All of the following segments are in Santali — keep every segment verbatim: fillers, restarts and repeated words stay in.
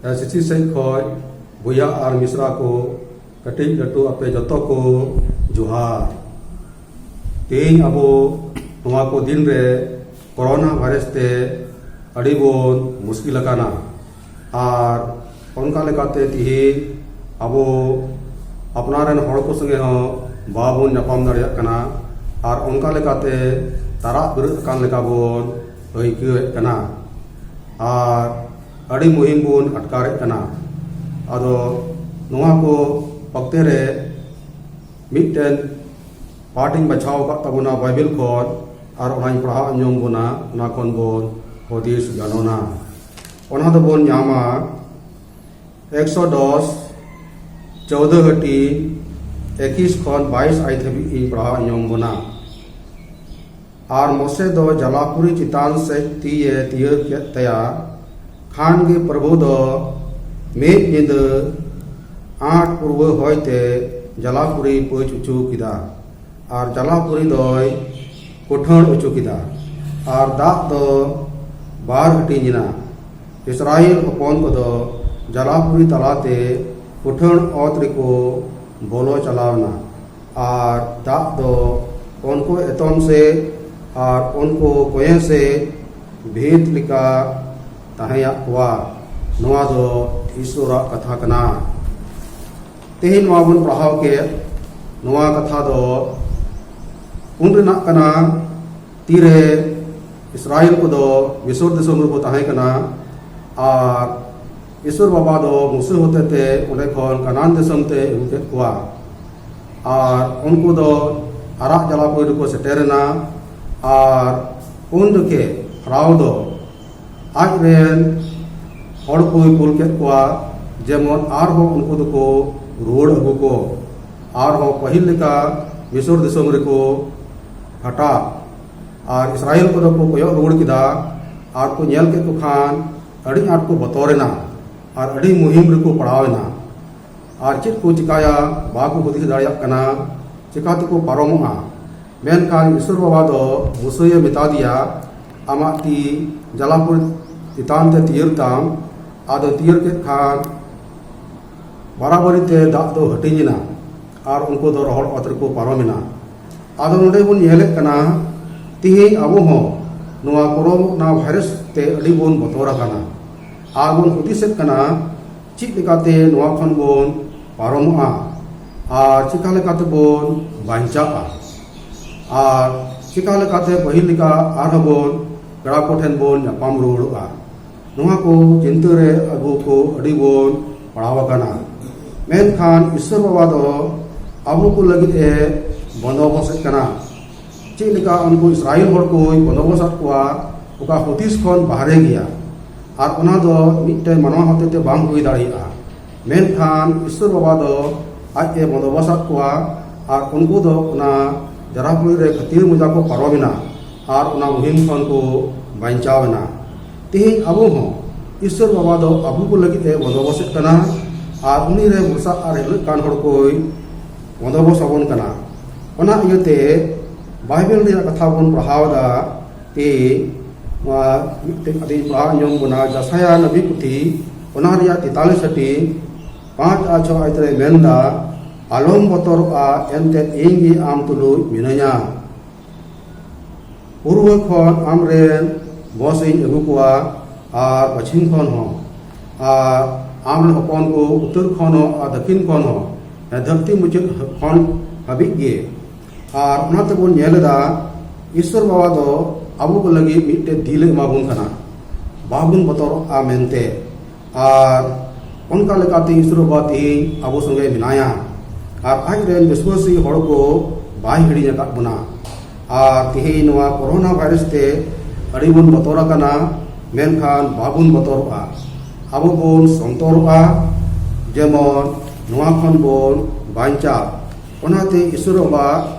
ᱥᱤᱥᱤ ᱥᱮᱫ ᱠᱷᱚᱱ ᱵᱚᱭᱦᱟ ᱟᱨ ᱢᱤᱥᱨᱟ ᱠᱚ, ᱠᱟᱹᱴᱤᱡ ᱞᱟᱹᱴᱩ ᱟᱯᱮ ᱡᱚᱛᱚ ᱠᱚ ᱡᱚᱦᱟᱨ᱾ ᱛᱮᱦᱮᱧ ᱟᱵᱚ ᱱᱚᱣᱟ ᱠᱚ ᱫᱤᱱ ᱨᱮ ᱠᱳᱨᱳᱱᱟ ᱵᱷᱟᱭᱨᱟᱥ ᱛᱮ ᱟᱹᱰᱤ ᱵᱚᱱ ᱢᱩᱥᱠᱤᱞ ᱟᱠᱟᱱᱟ᱾ ᱟᱨ ᱚᱱᱠᱟ ᱞᱮᱠᱟᱛᱮ ᱛᱮᱦᱮᱧ ᱟᱵᱚ ᱟᱯᱱᱟᱨ ᱨᱮᱱ ᱦᱚᱲ ᱠᱚ ᱥᱚᱸᱜᱮ ᱦᱚᱸ ᱵᱟᱵᱚᱱ ᱧᱟᱯᱟᱢ ᱫᱟᱲᱮᱭᱟᱜ ᱠᱟᱱᱟ᱾ ᱟᱨ ᱚᱱᱠᱟ ᱞᱮᱠᱟᱛᱮ ᱛᱟᱨᱟᱜ ᱵᱮᱨᱮᱫ ᱟᱠᱟᱱ ᱞᱮᱠᱟ ᱵᱚᱱ ᱟᱹᱭᱠᱟᱹᱣᱮᱫ ᱠᱟᱱᱟ᱾ ᱟᱨ ᱟᱹᱰᱤ ᱢᱩᱦᱤᱢ ᱵᱚᱱ ᱟᱴᱠᱟᱨᱮᱫ ᱠᱟᱱᱟ᱾ ᱟᱫᱚ ᱱᱚᱣᱟ ᱠᱚ ᱚᱠᱛᱮ ᱨᱮ ᱢᱤᱫᱴᱮᱱ ᱯᱟᱴ ᱤᱧ ᱵᱟᱪᱷᱟᱣ ᱟᱠᱟᱫ ᱛᱟᱵᱚᱱᱟ ᱵᱟᱭᱵᱮᱞ ᱠᱷᱚᱱ, ᱟᱨ ᱚᱱᱟᱧ ᱯᱟᱲᱦᱟᱣ ᱟᱸᱡᱚᱢ ᱵᱚᱱᱟ, ᱚᱱᱟ ᱠᱷᱚᱱ ᱵᱚᱱ ᱦᱩᱫᱤᱥ ᱜᱟᱱᱚᱱᱟ᱾ ᱚᱱᱟ ᱫᱚᱵᱚᱱ ᱧᱟᱢᱟ ᱮᱠᱥᱚᱰᱚᱥ ᱪᱳᱫᱫᱳ ᱦᱟᱹᱴᱤᱧ ᱮᱠᱤᱥ ᱠᱷᱚᱱ ᱵᱟᱭᱤᱥ ᱟᱭ ᱫᱷᱟᱹᱵᱤᱡ ᱤᱧ ᱯᱟᱲᱦᱟᱣ ᱟᱸᱡᱚᱢ ᱵᱚᱱᱟ᱾ ᱟᱨ ᱢᱚᱥᱮ ᱫᱚ ᱡᱟᱞᱟᱯᱩᱨᱤ ᱪᱮᱛᱟᱱ ᱥᱮᱫ ᱛᱤᱭᱮ ᱛᱤᱭᱟᱹᱨ ᱠᱮᱫ ᱛᱟᱭᱟ᱾ ᱠᱷᱟᱱ ᱜᱮ ᱯᱨᱚᱵᱷᱩ ᱫᱚ ᱢᱤᱫ ᱧᱤᱫᱟᱹ ᱟᱸᱴ ᱯᱩᱨᱣᱟᱹ ᱦᱚᱭ ᱛᱮ ᱡᱟᱞᱟᱯᱩᱨᱤ ᱯᱟᱹᱪ ᱦᱚᱪᱚ ᱠᱮᱫᱟ᱾ ᱟᱨ ᱡᱟᱞᱟᱯᱩᱨᱤ ᱫᱚᱭ ᱠᱩᱴᱷᱟᱹᱬ ᱦᱚᱪᱚ ᱠᱮᱫᱟ᱾ ᱟᱨ ᱫᱟᱜ ᱫᱚ ᱵᱟᱨ ᱦᱟᱹᱴᱤᱧ ᱮᱱᱟ᱾ ᱤᱥᱨᱟᱭᱮᱞ ᱦᱚᱯᱚᱱ ᱠᱚᱫᱚ ᱡᱟᱞᱟᱯᱩᱨᱤ ᱛᱟᱞᱟᱛᱮ ᱠᱩᱴᱷᱟᱹᱬ ᱚᱛ ᱨᱮᱠᱚ ᱵᱚᱞᱚ ᱪᱟᱞᱟᱣ ᱮᱱᱟ᱾ ᱟᱨ ᱫᱟᱜ ᱫᱚ ᱩᱱᱠᱩ ᱮᱛᱚᱢ ᱥᱮᱫ ᱟᱨ ᱩᱱᱠᱩ ᱠᱚᱸᱭᱮ ᱥᱮᱫ ᱵᱷᱤᱛ ᱞᱮᱠᱟ ᱛᱟᱦᱮᱸᱭᱟᱫ ᱠᱚᱣᱟ᱾ ᱱᱚᱣᱟ ᱫᱚ ᱤᱥᱚᱨᱟᱜ ᱠᱟᱛᱷᱟ ᱠᱟᱱᱟ᱾ ᱛᱮᱦᱮᱧ ᱱᱚᱣᱟ ᱵᱚᱱ ᱯᱟᱲᱦᱟᱣ ᱠᱮᱫ, ᱱᱚᱣᱟ ᱠᱟᱛᱷᱟ ᱫᱚ ᱩᱱ ᱨᱮᱱᱟᱜ ᱠᱟᱱᱟ, ᱛᱤᱨᱮ ᱤᱥᱨᱟᱭᱮᱞ ᱠᱚᱫᱚ ᱢᱤᱥᱚᱨ ᱫᱤᱥᱚᱢ ᱨᱮᱠᱚ ᱛᱟᱦᱮᱸ ᱠᱟᱱᱟ᱾ ᱟᱨ ᱤᱥᱚᱨ ᱵᱟᱵᱟ ᱫᱚ ᱢᱩᱥᱟᱹ ᱦᱚᱛᱮᱛᱮ ᱚᱸᱰᱮ ᱠᱷᱚᱱ ᱠᱟᱱᱟᱱ ᱫᱤᱥᱚᱢ ᱛᱮ ᱟᱹᱜᱩ ᱠᱮᱫ ᱠᱚᱣᱟ᱾ ᱟᱨ ᱩᱱᱠᱩ ᱫᱚ ᱟᱨᱟᱜ ᱡᱟᱞᱟᱯᱩᱨᱤ ᱨᱮᱠᱚ ᱥᱮᱴᱮᱨᱮᱱᱟ᱾ ᱟᱨ ᱩᱱ ᱡᱚᱠᱷᱮᱡ ᱯᱷᱟᱨᱟᱣ ᱫᱚ ᱟᱡ ᱨᱮᱱ ᱦᱚᱲ ᱠᱚᱭ ᱠᱩᱞ ᱠᱮᱫ ᱠᱚᱣᱟ, ᱡᱮᱢᱚᱱ ᱟᱨᱦᱚᱸ ᱩᱱᱠᱩ ᱫᱚᱠᱚ ᱨᱩᱣᱟᱹᱲ ᱟᱹᱜᱩ ᱠᱚ, ᱟᱨᱦᱚᱸ ᱯᱟᱹᱦᱤᱞ ᱞᱮᱠᱟ ᱢᱤᱥᱚᱨ ᱫᱤᱥᱚᱢ ᱨᱮᱠᱚ ᱦᱟᱴᱟᱜ᱾ ᱟᱨ ᱤᱥᱨᱟᱭᱮᱞ ᱠᱚᱫᱚ ᱠᱚ ᱠᱚᱭᱚᱜ ᱨᱩᱣᱟᱹᱲ ᱠᱮᱫᱟ᱾ ᱟᱨ ᱠᱚ ᱧᱮᱞ ᱠᱮᱫ ᱠᱚ ᱠᱷᱟᱱ ᱟᱹᱰᱤ ᱟᱸᱴ ᱠᱚ ᱵᱚᱛᱚᱨᱮᱱᱟ ᱟᱨ ᱟᱹᱰᱤ ᱢᱩᱦᱤᱢ ᱨᱮᱠᱚ ᱯᱟᱲᱟᱣ ᱮᱱᱟ᱾ ᱟᱨ ᱪᱮᱫ ᱠᱚ ᱪᱤᱠᱟᱭᱟ ᱵᱟᱠᱚ ᱦᱩᱫᱤᱥ ᱫᱟᱲᱮᱭᱟᱜ ᱠᱟᱱᱟ, ᱪᱤᱠᱟ ᱛᱮᱠᱚ ᱯᱟᱨᱚᱢᱚᱜᱼᱟ᱾ ᱢᱮᱱᱠᱷᱟᱱ ᱤᱥᱚᱨ ᱵᱟᱵᱟ ᱫᱚ ᱢᱩᱥᱟᱹᱭᱮ ᱢᱮᱛᱟ ᱫᱮᱭᱟ, "ᱟᱢᱟᱜ ᱛᱤ ᱡᱟᱞᱟᱯᱩᱨᱤ ᱪᱮᱛᱟᱱ ᱛᱮ ᱛᱤᱭᱟᱹᱨ ᱛᱟᱢ, ᱟᱫᱚ ᱛᱤᱭᱟᱹᱨ ᱠᱮᱫ ᱠᱷᱟᱱ ᱵᱟᱨᱟᱵᱟᱹᱨᱤ ᱛᱮ ᱫᱟᱜ ᱫᱚ ᱦᱟᱹᱴᱤᱧ ᱮᱱᱟ ᱟᱨ ᱩᱱᱠᱩ ᱫᱚ ᱨᱚᱦᱚᱲ ᱚᱛ ᱨᱮᱠᱚ ᱯᱟᱨᱚᱢ ᱮᱱᱟ᱾ ᱟᱫᱚ ᱱᱚᱰᱮ ᱵᱚᱱ ᱧᱮᱞᱮᱫ ᱠᱟᱱᱟ, ᱛᱮᱦᱮᱧ ᱟᱵᱚ ᱦᱚᱸ ᱱᱚᱣᱟ ᱠᱳᱨᱳᱱᱟ ᱵᱷᱟᱭᱨᱟᱥ ᱛᱮ ᱟᱹᱰᱤ ᱵᱚᱱ ᱵᱚᱛᱚᱨ ᱟᱠᱟᱱᱟ ᱟᱨ ᱵᱚᱱ ᱦᱩᱫᱤᱥᱮᱫ ᱠᱟᱱᱟ ᱪᱮᱫ ᱞᱮᱠᱟᱛᱮ ᱱᱚᱣᱟ ᱠᱷᱚᱱ ᱵᱚᱱ ᱯᱟᱨᱚᱢᱚᱜᱼᱟ ᱟᱨ ᱪᱮᱠᱟ ᱞᱮᱠᱟᱛᱮ ᱵᱚᱱ ᱵᱟᱧᱪᱟᱜᱼᱟ ᱟᱨ ᱪᱮᱠᱟ ᱞᱮᱠᱟᱛᱮ ᱯᱟᱹᱦᱤᱞ ᱞᱮᱠᱟ ᱟᱨᱦᱚᱸ ᱵᱚᱱ ᱯᱮᱲᱟ ᱠᱚᱴᱷᱮᱱ ᱵᱚᱱ ᱧᱟᱯᱟᱢ ᱨᱩᱣᱟᱹᱲᱚᱜᱼᱟ᱾ ᱱᱚᱣᱟ ᱠᱚ ᱪᱤᱱᱛᱟᱹ ᱨᱮ ᱟᱵᱚ ᱠᱚ ᱟᱹᱰᱤ ᱵᱚᱱ ᱯᱟᱲᱟᱣ ᱟᱠᱟᱱᱟ᱾ ᱢᱮᱱᱠᱷᱟᱱ ᱤᱥᱥᱚᱨ ᱵᱟᱵᱟ ᱫᱚ ᱟᱵᱚ ᱠᱚ ᱞᱟᱹᱜᱤᱫ ᱮ ᱵᱚᱱᱫᱚᱵᱚᱥᱮᱫ ᱠᱟᱱᱟ᱾ ᱪᱮᱫ ᱞᱮᱠᱟ ᱩᱱᱠᱩ ᱤᱥᱨᱟᱭᱮᱞ ᱦᱚᱲ ᱠᱚᱭ ᱵᱚᱱᱫᱚᱵᱚᱥᱟᱫ ᱠᱚᱣᱟ, ᱚᱠᱟ ᱦᱩᱫᱤᱥ ᱠᱷᱚᱱ ᱵᱟᱦᱨᱮ ᱜᱮᱭᱟ, ᱟᱨ ᱚᱱᱟ ᱫᱚ ᱢᱤᱫᱴᱮᱱ ᱢᱟᱱᱣᱟ ᱦᱚᱛᱮᱛᱮ ᱵᱟᱝ ᱦᱩᱭ ᱫᱟᱲᱮᱭᱟᱜᱼᱟ᱾ ᱢᱮᱱᱠᱷᱟᱱ ᱤᱥᱥᱚᱨ ᱵᱟᱵᱟ ᱫᱚ ᱟᱡ ᱮ ᱵᱚᱱᱫᱚᱵᱚᱥᱟᱫ ᱠᱚᱣᱟ ᱟᱨ ᱩᱱᱠᱩ ᱫᱚ ᱚᱱᱟ ᱡᱟᱨᱟᱯᱩᱨᱤ ᱨᱮ ᱠᱷᱟᱹᱛᱤᱨ ᱢᱚᱡᱟ ᱠᱚ ᱯᱟᱨᱚᱢ ᱮᱱᱟ ᱟᱨ ᱚᱱᱟ ᱢᱩᱦᱤᱢ ᱠᱷᱚᱱ ᱠᱚ ᱵᱟᱧᱪᱟᱣ ᱮᱱᱟ᱾ ᱛᱮᱦᱮᱧ ᱟᱵᱚ ᱦᱚᱸ ᱤᱥᱥᱚᱨ ᱵᱟᱵᱟ ᱫᱚ ᱟᱵᱚ ᱠᱚ ᱞᱟᱹᱜᱤᱫ ᱮ ᱵᱚᱱᱫᱚᱵᱚᱥᱮᱫ ᱠᱟᱱᱟ ᱟᱨ ᱩᱱᱤ ᱨᱮ ᱵᱷᱚᱨᱥᱟ ᱟᱨ ᱦᱤᱞᱟᱹᱜ ᱠᱟᱱ ᱦᱚᱲ ᱠᱚᱭ ᱵᱚᱱᱫᱚᱵᱚᱥ ᱟᱵᱚᱱ ᱠᱟᱱᱟ᱾ ᱚᱱᱟ ᱤᱭᱟᱹᱛᱮ ᱵᱟᱭᱵᱮᱞ ᱨᱮᱭᱟᱜ ᱠᱟᱛᱷᱟ ᱵᱚᱱ ᱯᱟᱲᱦᱟᱣ ᱮᱫᱟ᱾ ᱛᱮ ᱱᱚᱣᱟ ᱢᱤᱫᱴᱮᱱ ᱟᱹᱰᱤ ᱯᱟᱲᱦᱟᱣ ᱟᱸᱡᱚᱢ ᱵᱚᱱᱟ, ᱡᱟᱥᱟᱭᱟ ᱱᱟᱵᱤ ᱯᱩᱛᱷᱤ, ᱚᱱᱟ ᱨᱮᱭᱟᱜ ᱛᱮᱛᱟᱞᱤᱥ ᱦᱟᱹᱴᱤᱧ ᱯᱟᱸᱪ ᱟᱨ ᱪᱷᱚ ᱟᱭᱟᱛ ᱨᱮ ᱢᱮᱱᱫᱟ, "ᱟᱞᱚᱢ ᱵᱚᱛᱚᱨᱚᱜᱼᱟ, ᱮᱱᱛᱮ ᱤᱧ ᱜᱮ ᱟᱢ ᱛᱩᱞᱩᱡ ᱢᱤᱱᱟᱹᱧᱟ᱾ ᱯᱩᱨᱵᱚ ᱠᱷᱚᱱ ᱟᱢᱨᱮᱱ ᱵᱚᱸᱥ ᱤᱧ ᱟᱹᱜᱩ ᱠᱚᱣᱟ ᱟᱨ ᱯᱟᱹᱪᱷᱤᱢ ᱠᱷᱚᱱ ᱦᱚᱸ, ᱟᱨ ᱟᱢᱨᱮᱱ ᱦᱚᱯᱚᱱ ᱠᱚ ᱩᱛᱛᱚᱨ ᱠᱷᱚᱱ ᱦᱚᱸ ᱟᱨ ᱫᱚᱠᱷᱤᱱ ᱠᱷᱚᱱ ᱦᱚᱸ, ᱫᱷᱟᱹᱨᱛᱤ ᱢᱩᱪᱟᱹᱫ ᱠᱷᱚᱱ ᱦᱟᱹᱵᱤᱡ ᱜᱮ᱾" ᱟᱨ ᱚᱱᱟ ᱛᱮᱵᱚᱱ ᱧᱮᱞ ᱮᱫᱟ, ᱤᱥᱥᱚᱨ ᱵᱟᱵᱟ ᱫᱚ ᱟᱵᱚ ᱠᱚ ᱞᱟᱹᱜᱤᱫ ᱢᱤᱫᱴᱮᱱ ᱫᱤᱞ ᱮ ᱮᱢᱟ ᱵᱚᱱ ᱠᱟᱱᱟ, ᱵᱟᱵᱚᱱ ᱵᱚᱛᱚᱨᱚᱜᱼᱟ ᱢᱮᱱᱛᱮ᱾ ᱟᱨ ᱚᱱᱠᱟ ᱞᱮᱠᱟᱛᱮ ᱤᱥᱥᱚᱨ ᱵᱟᱵᱟ ᱛᱮᱦᱮᱧ ᱟᱵᱚ ᱥᱚᱸᱜᱮ ᱢᱮᱱᱟᱭᱟ᱾ ᱟᱨ ᱟᱡ ᱨᱮᱱ ᱵᱤᱥᱣᱟᱹᱥᱤ ᱦᱚᱲ ᱠᱚ ᱵᱟᱭ ᱦᱤᱲᱤᱧ ᱟᱠᱟᱫ ᱵᱚᱱᱟ᱾ ᱟᱨ ᱛᱮᱦᱮᱧ ᱱᱚᱣᱟ ᱠᱳᱨᱳᱱᱟ ᱵᱷᱟᱭᱨᱟᱥ ᱛᱮ ᱟᱹᱰᱤ ᱵᱚᱱ ᱵᱚᱛᱚᱨ ᱟᱠᱟᱱᱟ, ᱢᱮᱱᱠᱷᱟᱱ ᱵᱟᱵᱚᱱ ᱵᱚᱛᱚᱨᱚᱜᱼᱟ᱾ ᱟᱵᱚ ᱵᱚᱱ ᱥᱚᱱᱛᱚᱨᱚᱜᱼᱟ, ᱡᱮᱢᱚᱱ ᱱᱚᱣᱟ ᱠᱷᱚᱱ ᱵᱚᱱ ᱵᱟᱧᱪᱟᱜ᱾ ᱚᱱᱟᱛᱮ ᱤᱥᱥᱚᱨ ᱵᱟᱵᱟ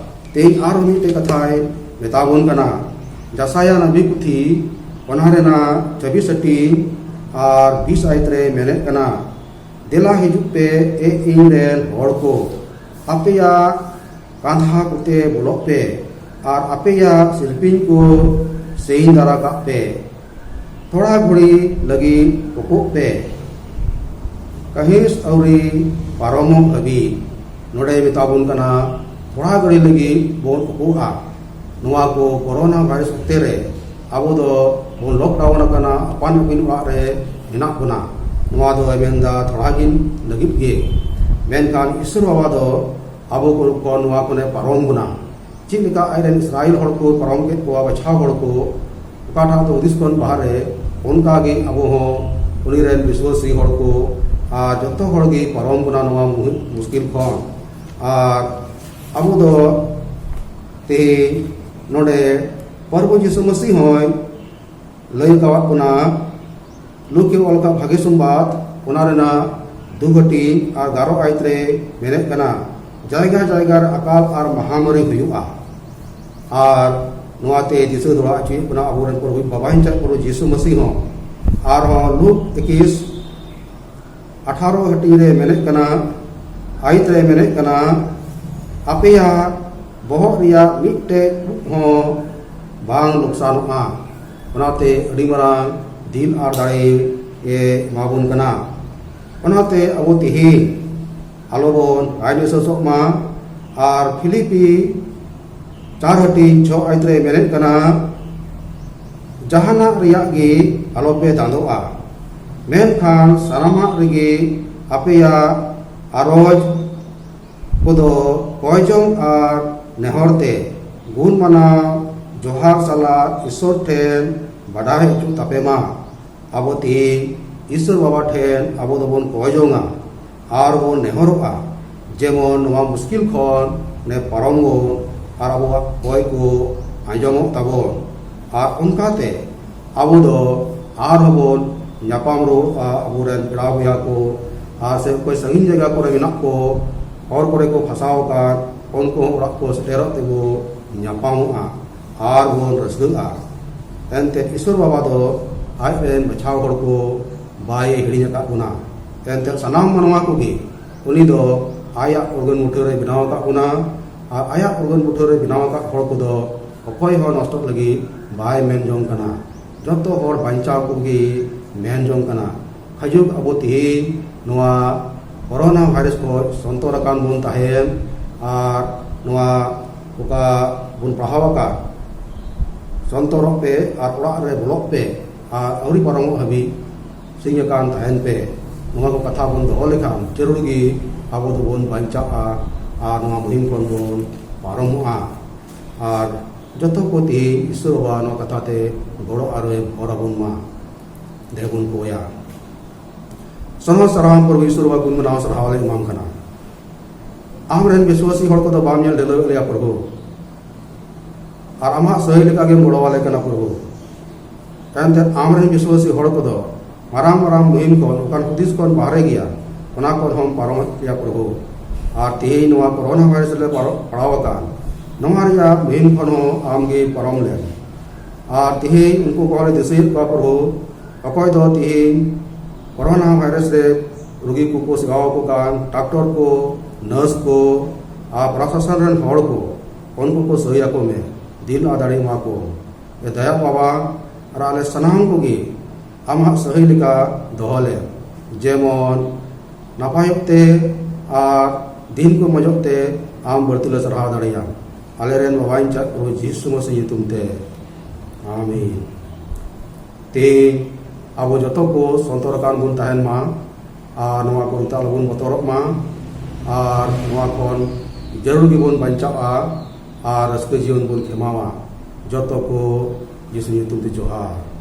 ᱛᱮᱦᱮᱧ ᱟᱨᱦᱚᱸ ᱢᱤᱫᱴᱮᱡ ᱠᱟᱛᱷᱟᱭ ᱢᱮᱛᱟ ᱵᱚᱱ ᱠᱟᱱᱟ᱾ ᱡᱟᱥᱟᱭᱟ ᱱᱟᱵᱤ ᱯᱩᱛᱷᱤ, ᱚᱱᱟ ᱨᱮᱱᱟᱜ ᱪᱚᱵᱵᱤᱥ ᱦᱟᱹᱴᱤᱧ ᱟᱨ ᱵᱤᱥ ᱟᱭᱟᱛ ᱨᱮ ᱢᱮᱱᱮᱫ ᱠᱟᱱᱟ, "ᱫᱮᱞᱟ ᱦᱤᱡᱩᱜ ᱯᱮ, ᱮ ᱤᱧ ᱨᱮᱱ ᱦᱚᱲ ᱠᱚ, ᱟᱯᱮᱭᱟᱜ ᱠᱟᱸᱫᱷᱟ ᱠᱚᱛᱮ ᱵᱚᱞᱚᱜ ᱯᱮ ᱟᱨ ᱟᱯᱮᱭᱟᱜ ᱥᱤᱞᱯᱤᱧ ᱠᱚ ᱥᱮᱧ ᱫᱟᱨᱟ ᱠᱟᱜ ᱯᱮ᱾" ᱛᱷᱚᱲᱟ ᱜᱷᱩᱲᱤ ᱞᱟᱹᱜᱤᱫ ᱩᱠᱩᱜ ᱯᱮ, ᱠᱟᱹᱦᱤᱥ ᱟᱹᱣᱨᱤ ᱯᱟᱨᱚᱢᱚᱜ ᱞᱟᱹᱜᱤᱫ᱾ ᱱᱚᱰᱮ ᱢᱮᱛᱟ ᱵᱚᱱ ᱠᱟᱱᱟ, ᱛᱷᱚᱲᱟ ᱜᱷᱟᱹᱲᱤ ᱞᱟᱹᱜᱤᱫ ᱵᱚᱱ ᱩᱠᱩᱜᱼᱟ᱾ ᱱᱚᱣᱟ ᱠᱚ ᱠᱳᱨᱳᱱᱟ ᱵᱷᱟᱭᱨᱟᱥ ᱚᱠᱛᱮ ᱨᱮ ᱟᱵᱚ ᱫᱚ ᱵᱚᱱ ᱞᱚᱠᱰᱟᱣᱩᱱ ᱟᱠᱟᱱᱟ, ᱟᱯᱟᱱ ᱟᱹᱯᱤᱱ ᱚᱲᱟᱜ ᱨᱮ ᱢᱮᱱᱟᱜ ᱵᱚᱱᱟ᱾ ᱱᱚᱣᱟ ᱫᱚᱭ ᱢᱮᱱᱫᱟ ᱛᱷᱚᱲᱟ ᱜᱤᱱ ᱞᱟᱹᱜᱤᱫ ᱜᱮ, ᱢᱮᱱᱠᱷᱟᱱ ᱤᱥᱥᱚᱨ ᱵᱟᱵᱟ ᱫᱚ ᱟᱵᱚ ᱠᱚ ᱠᱷᱚᱱ ᱱᱚᱣᱟ ᱠᱷᱚᱱᱮ ᱯᱟᱨᱚᱢ ᱵᱚᱱᱟ᱾ ᱪᱮᱫ ᱞᱮᱠᱟ ᱟᱡ ᱨᱮᱱ ᱤᱥᱨᱟᱭᱮᱞ ᱦᱚᱲ ᱠᱚ ᱯᱟᱨᱚᱢ ᱠᱮᱫ ᱠᱚᱣᱟ, ᱵᱟᱪᱷᱟᱣ ᱦᱚᱲ ᱠᱚ, ᱚᱠᱟᱴᱟᱜ ᱫᱚ ᱦᱩᱫᱤᱥ ᱠᱷᱚᱱ ᱵᱟᱦᱨᱮ, ᱚᱱᱠᱟ ᱜᱮ ᱟᱵᱚ ᱦᱚᱸ ᱩᱱᱤ ᱨᱮᱱ ᱵᱤᱥᱣᱟᱹᱥᱤ ᱦᱚᱲ ᱠᱚ ᱟᱨ ᱡᱚᱛᱚ ᱦᱚᱲ ᱜᱮ ᱯᱟᱨᱚᱢ ᱵᱚᱱᱟ ᱱᱚᱣᱟ ᱢᱩᱦᱤ-, ᱢᱩᱥᱠᱤᱞ ᱠᱷᱚᱱ᱾ ᱟᱨ ᱟᱵᱚ ᱫᱚ ᱛᱮᱦᱮᱧ ᱱᱚᱰᱮ ᱯᱨᱚᱵᱷᱩ ᱡᱤᱥᱩ ᱢᱟᱹᱥᱤ ᱦᱚᱸᱭ ᱞᱟᱹᱭ ᱟᱠᱟᱣᱟᱫ ᱵᱚᱱᱟ, ᱞᱩᱠ ᱮ ᱚᱞ ᱟᱠᱟᱫ ᱵᱷᱟᱜᱮ ᱥᱚᱢᱵᱟᱫ, ᱚᱱᱟ ᱨᱮᱱᱟᱜ ᱫᱩ ᱦᱟᱹᱴᱤᱧ ᱟᱨ ᱜᱟᱨᱚ ᱟᱭᱟᱛ ᱨᱮ ᱢᱮᱱᱮᱫ ᱠᱟᱱᱟ, ᱡᱟᱭᱜᱟ ᱡᱟᱭᱜᱟ ᱨᱮ ᱟᱠᱟᱞ ᱟᱨ ᱢᱟᱦᱟᱢᱟᱨᱤ ᱦᱩᱭᱩᱜᱼᱟ᱾ ᱟᱨ ᱱᱚᱣᱟᱛᱮ ᱫᱤᱥᱟᱹ ᱫᱚᱦᱲᱟ ᱦᱚᱪᱚᱭᱮᱫ ᱵᱚᱱᱟ ᱟᱵᱚᱨᱮᱱ ᱯᱨᱚᱵᱷᱩ ᱵᱟᱵᱟ ᱦᱤᱧᱪᱟᱹᱫ ᱯᱨᱚᱵᱷᱩ ᱡᱤᱥᱩ ᱢᱟᱹᱥᱤ ᱦᱚᱸ᱾ ᱟᱨᱦᱚᱸ ᱞᱩᱠ ᱮᱠᱤᱥ ᱟᱴᱷᱟᱨᱚ ᱦᱟᱹᱴᱤᱧ ᱨᱮ ᱢᱮᱱᱮᱫ ᱠᱟᱱᱟ, ᱟᱭᱟᱛ ᱨᱮ ᱢᱮᱱᱮᱫ ᱠᱟᱱᱟ, ᱟᱯᱮᱭᱟᱜ ᱵᱚᱦᱚᱜ ᱨᱮᱭᱟᱜ ᱢᱤᱫᱴᱮᱡ ᱩᱵ ᱦᱚᱸ ᱵᱟᱝ ᱞᱚᱠᱥᱟᱱᱚᱜᱼᱟ᱾ ᱚᱱᱟᱛᱮ ᱟᱹᱰᱤ ᱢᱟᱨᱟᱝ ᱫᱤᱞ ᱟᱨ ᱫᱟᱲᱮ ᱮ ᱮᱢᱟᱵᱚᱱ ᱠᱟᱱᱟ᱾ ᱚᱱᱟᱛᱮ ᱟᱵᱚ ᱛᱮᱦᱮᱧ ᱟᱞᱚᱵᱚᱱ ᱨᱟᱭ ᱱᱤᱥᱟᱹᱥᱚᱜ ᱢᱟ᱾ ᱟᱨ ᱯᱷᱤᱞᱤᱯᱤ ᱪᱟᱨ ᱦᱟᱹᱴᱤᱧ ᱪᱷᱚ ᱟᱭᱟᱛ ᱨᱮ ᱢᱮᱱᱮᱫ ᱠᱟᱱᱟ, ᱡᱟᱦᱟᱱᱟᱜ ᱨᱮᱭᱟᱜ ᱜᱮ ᱟᱞᱚᱯᱮ ᱫᱟᱸᱫᱚᱜᱼᱟ, ᱢᱮᱱᱠᱷᱟᱱ ᱥᱟᱱᱟᱢᱟᱜ ᱨᱮᱜᱮ ᱟᱯᱮᱭᱟᱜ ᱟᱨᱚᱡᱽ ᱠᱚᱫᱚ ᱠᱚᱭᱡᱚᱝ ᱟᱨ ᱱᱮᱦᱚᱨ ᱛᱮ ᱜᱩᱱ ᱢᱟᱱᱟᱣ ᱡᱚᱦᱟᱨ ᱥᱟᱞᱟᱜ ᱤᱥᱥᱚᱨ ᱴᱷᱮᱱ ᱵᱟᱰᱟᱭ ᱦᱚᱪᱚ ᱛᱟᱯᱮ ᱢᱟ᱾ ᱟᱵᱚ ᱛᱮᱦᱮᱧ ᱤᱥᱥᱚᱨ ᱵᱟᱵᱟ ᱴᱷᱮᱱ ᱟᱵᱚ ᱫᱚᱵᱚᱱ ᱠᱚᱭ ᱡᱚᱝᱟ ᱟᱨ ᱵᱚᱱ ᱱᱮᱦᱚᱨᱚᱜᱼᱟ, ᱡᱮᱢᱚᱱ ᱱᱚᱣᱟ ᱢᱩᱥᱠᱤᱞ ᱠᱷᱚᱱ ᱱᱮ ᱯᱟᱨᱚᱢ ᱵᱚᱱ ᱟᱨ ᱟᱵᱚᱣᱟᱜ ᱠᱚᱭ ᱠᱚ ᱟᱸᱡᱚᱢᱚᱜ ᱛᱟᱵᱚᱱ᱾ ᱟᱨ ᱚᱱᱠᱟᱛᱮ ᱟᱵᱚ ᱫᱚ ᱟᱨᱦᱚᱸ ᱵᱚᱱ ᱧᱟᱯᱟᱢ ᱨᱩᱣᱟᱹᱲᱚᱜᱼᱟ ᱟᱵᱚᱨᱮᱱ ᱯᱮᱲᱟ ᱵᱚᱭᱦᱟ ᱠᱚ, ᱟᱨ ᱥᱮ ᱚᱠᱚᱭ ᱥᱟᱺᱜᱤᱧ ᱡᱟᱭᱜᱟ ᱠᱚᱨᱮ ᱢᱮᱱᱟᱜ ᱠᱚ, ᱦᱚᱨ ᱠᱚᱨᱮ ᱠᱚ ᱯᱷᱟᱸᱥᱟᱣ ᱟᱠᱟᱱ, ᱩᱱᱠᱩ ᱦᱚᱸ ᱚᱲᱟᱜ ᱠᱚ ᱥᱮᱴᱮᱨᱚᱜ ᱛᱮᱵᱚ ᱧᱟᱯᱟᱢᱚᱜᱼᱟ ᱟᱨ ᱵᱚᱱ ᱨᱟᱹᱥᱠᱟᱹᱜᱼᱟ᱾ ᱮᱱᱛᱮ ᱤᱥᱥᱚᱨ ᱵᱟᱵᱟ ᱫᱚ ᱟᱡ ᱨᱮᱱ ᱵᱟᱪᱷᱟᱣ ᱦᱚᱲ ᱠᱚ ᱵᱟᱭ ᱦᱤᱲᱤᱧ ᱟᱠᱟᱫ ᱵᱚᱱᱟ᱾ ᱮᱱᱛᱮ ᱥᱟᱱᱟᱢ ᱢᱟᱱᱣᱟ ᱠᱚᱜᱮ ᱩᱱᱤ ᱫᱚ ᱟᱭᱟᱜ ᱩᱨᱜᱟᱹᱱ ᱢᱩᱴᱷᱟᱹᱱ ᱨᱮ ᱵᱮᱱᱟᱣ ᱟᱠᱟᱫ ᱵᱚᱱᱟ, ᱟᱨ ᱟᱭᱟᱜ ᱩᱨᱜᱟᱹᱱ ᱢᱩᱴᱷᱟᱹᱱ ᱨᱮ ᱵᱮᱱᱟᱣ ᱟᱠᱟᱫ ᱦᱚᱲ ᱠᱚᱫᱚ ᱚᱠᱚᱭ ᱦᱚᱸ ᱱᱚᱥᱴᱚᱜ ᱞᱟᱹᱜᱤᱫ ᱵᱟᱭ ᱢᱮᱱ ᱡᱚᱝ ᱠᱟᱱᱟ᱾ ᱡᱚᱛᱚ ᱦᱚᱲ ᱵᱟᱧᱪᱟᱣ ᱠᱚᱜᱮ ᱢᱮᱱ ᱡᱚᱝ ᱠᱟᱱᱟ᱾ ᱠᱷᱟᱡᱩᱜ ᱟᱵᱚ ᱛᱮᱦᱮᱧ ᱱᱚᱣᱟ ᱠᱳᱨᱳᱱᱟ ᱵᱷᱟᱭᱨᱟᱥ ᱠᱷᱚᱱ ᱥᱚᱱᱛᱚᱨ ᱟᱠᱟᱱ ᱵᱚᱱ ᱛᱟᱦᱮᱱ ᱟᱨ ᱱᱚᱣᱟ ᱚᱠᱟ ᱵᱚᱱ ᱯᱟᱲᱦᱟᱣ ᱟᱠᱟᱫ, "ᱥᱚᱱᱛᱚᱨᱚᱜ ᱯᱮ ᱟᱨ ᱚᱲᱟᱜ ᱨᱮ ᱵᱚᱞᱚᱜ ᱯᱮ ᱟᱨ ᱟᱹᱣᱨᱤ ᱯᱟᱨᱚᱢᱚᱜ ᱦᱟᱹᱵᱤᱡ ᱥᱤᱧ ᱟᱠᱟᱱ ᱛᱟᱦᱮᱱ ᱯᱮ", ᱱᱚᱣᱟ ᱠᱚ ᱠᱟᱛᱷᱟ ᱵᱚᱱ ᱫᱚᱦᱚ ᱞᱮᱠᱷᱟᱱ ᱡᱟᱹᱨᱩᱲ ᱜᱮ ᱟᱵᱚ ᱫᱚᱵᱚᱱ ᱵᱟᱧᱪᱟᱜᱼᱟ ᱟᱨ ᱱᱚᱣᱟ ᱢᱩᱦᱤᱢ ᱠᱷᱚᱱ ᱵᱚᱱ ᱯᱟᱨᱚᱢᱚᱜᱼᱟ᱾ ᱟᱨ ᱡᱚᱛᱚ ᱠᱚ ᱛᱮᱦᱮᱧ ᱤᱥᱚᱨ ᱵᱟᱵᱟ ᱱᱚᱣᱟ ᱠᱟᱛᱷᱟ ᱛᱮ ᱜᱚᱲᱚ ᱟᱨ ᱦᱚᱨ ᱟᱵᱚᱱ ᱢᱟ᱾ ᱫᱮᱵᱚᱱ ᱠᱚᱭᱟ᱾ ᱥᱟᱱᱟᱢ ᱥᱟᱨᱦᱟᱣ ᱯᱨᱚᱵᱷᱩ ᱤᱥᱚᱨ ᱵᱟᱵᱟ, ᱜᱩᱱ ᱢᱟᱱᱟᱣ ᱥᱟᱨᱦᱟᱣ ᱞᱮ ᱮᱢᱟᱢ ᱠᱟᱱᱟ᱾ ᱟᱢᱨᱮᱱ ᱵᱤᱥᱣᱟᱥᱤ ᱦᱚᱲ ᱠᱚᱫᱚ ᱵᱟᱢ ᱧᱮᱞ ᱰᱷᱤᱞᱟᱹᱣ ᱞᱮᱭᱟ ᱯᱨᱚᱵᱷᱩ, ᱟᱨ ᱟᱢᱟᱜ ᱥᱟᱹᱦᱤ ᱞᱮᱠᱟ ᱜᱮᱢ ᱜᱚᱲᱚ ᱟᱞᱮ ᱠᱟᱱᱟ ᱯᱨᱚᱵᱷᱩ᱾ ᱮᱱᱛᱮ ᱟᱢᱨᱮᱱ ᱵᱤᱥᱣᱟᱥᱤ ᱦᱚᱲ ᱠᱚᱫᱚ ᱢᱟᱨᱟᱝ ᱢᱟᱨᱟᱝ ᱢᱩᱦᱤᱢ ᱠᱷᱚᱱ, ᱚᱠᱟᱱ ᱦᱩᱫᱤᱥ ᱠᱷᱚᱱ ᱵᱟᱦᱨᱮ ᱜᱮᱭᱟ, ᱚᱱᱟ ᱠᱷᱚᱱ ᱦᱚᱸᱢ ᱯᱟᱨᱚᱢᱮᱫ ᱞᱮᱭᱟ ᱯᱨᱚᱵᱷᱩ᱾ ᱟᱨ ᱛᱮᱦᱮᱧ ᱱᱚᱣᱟ ᱠᱳᱨᱳᱱᱟ ᱵᱷᱟᱭᱨᱟᱥ ᱨᱮ ᱯᱟᱨᱚ-, ᱯᱟᱲᱟᱣ ᱟᱠᱟᱱ ᱱᱚᱣᱟ ᱨᱮᱭᱟᱜ ᱢᱩᱦᱤᱢ ᱠᱷᱚᱱ ᱦᱚᱸ ᱟᱢ ᱜᱮ ᱯᱟᱨᱚᱢ ᱞᱮᱢ᱾ ᱟᱨ ᱛᱮᱦᱮᱧ ᱩᱱᱠᱩ ᱠᱚᱦᱚᱸ ᱞᱮ ᱫᱤᱥᱟᱹᱭᱮᱫ ᱠᱚᱣᱟ ᱯᱨᱚᱵᱷᱩ, ᱚᱠᱚᱭ ᱫᱚ ᱛᱮᱦᱮᱧ ᱠᱳᱨᱳᱱᱟ ᱵᱷᱟᱭᱨᱟᱥ ᱨᱮ ᱨᱩᱜᱤ ᱠᱚᱠᱚ ᱥᱮᱵᱟᱣ ᱠᱚ ᱠᱟᱱ, ᱰᱟᱠᱛᱚᱨ ᱠᱚ, ᱱᱟᱨᱥ ᱠᱚ ᱟᱨ ᱯᱨᱚᱥᱟᱥᱚᱱ ᱨᱮᱱ ᱦᱚᱲ ᱠᱚ, ᱩᱱᱠᱩ ᱠᱚ ᱥᱟᱹᱦᱤ ᱟᱠᱚ ᱢᱮ, ᱫᱤᱞ ᱟᱨ ᱫᱟᱲᱮ ᱮᱢᱟ ᱠᱚ᱾ ᱮ ᱫᱟᱭᱟ ᱵᱟᱵᱟ, ᱟᱨ ᱟᱞᱮ ᱥᱟᱱᱟᱢ ᱠᱚᱜᱮ ᱟᱢᱟᱜ ᱥᱟᱹᱦᱤ ᱞᱮᱠᱟ ᱫᱚᱦᱚ ᱞᱮᱢ, ᱡᱮᱢᱚᱱ ᱱᱟᱯᱟᱭᱚᱜ ᱛᱮ ᱟᱨ ᱫᱤᱱ ᱠᱚ ᱢᱚᱡᱚᱜ ᱛᱮ ᱟᱢ ᱵᱟᱹᱲᱛᱤ ᱞᱮ ᱥᱟᱨᱦᱟᱣ ᱫᱟᱲᱮᱭᱟᱢ᱾ ᱟᱞᱮᱨᱮᱱ ᱵᱟᱵᱟᱧ ᱪᱟᱜ ᱯᱨᱚᱵᱷᱩ ᱡᱤᱥᱩ ᱢᱟᱥᱤ ᱧᱩᱛᱩᱢ ᱛᱮ, ᱟᱢᱤᱱ᱾ ᱛᱮᱦᱮᱧ ᱟᱵᱚ ᱡᱚᱛᱚ ᱠᱚ ᱥᱚᱱᱛᱚᱨ ᱟᱠᱟᱱ ᱵᱚᱱ ᱛᱟᱦᱮᱱ ᱢᱟ ᱟᱨ ᱱᱚᱣᱟ ᱠᱚᱨᱮ ᱛᱮ ᱟᱞᱚᱵᱚᱱ ᱵᱚᱛᱚᱨᱚᱜ ᱢᱟ ᱟᱨ ᱱᱚᱣᱟ ᱠᱷᱚᱱ ᱡᱟᱹᱨᱩᱲ ᱜᱮᱵᱚᱱ ᱵᱟᱧᱪᱟᱜᱼᱟ ᱟᱨ ᱨᱟᱹᱥᱠᱟᱹ ᱡᱤᱭᱚᱱ ᱵᱚᱱ ᱠᱷᱮᱢᱟᱣᱟ᱾ ᱡᱚᱛᱚ ᱠᱚ ᱡᱤᱥᱩ ᱧᱩᱛᱩᱢ ᱛᱮ ᱡᱚᱦᱟᱨ᱾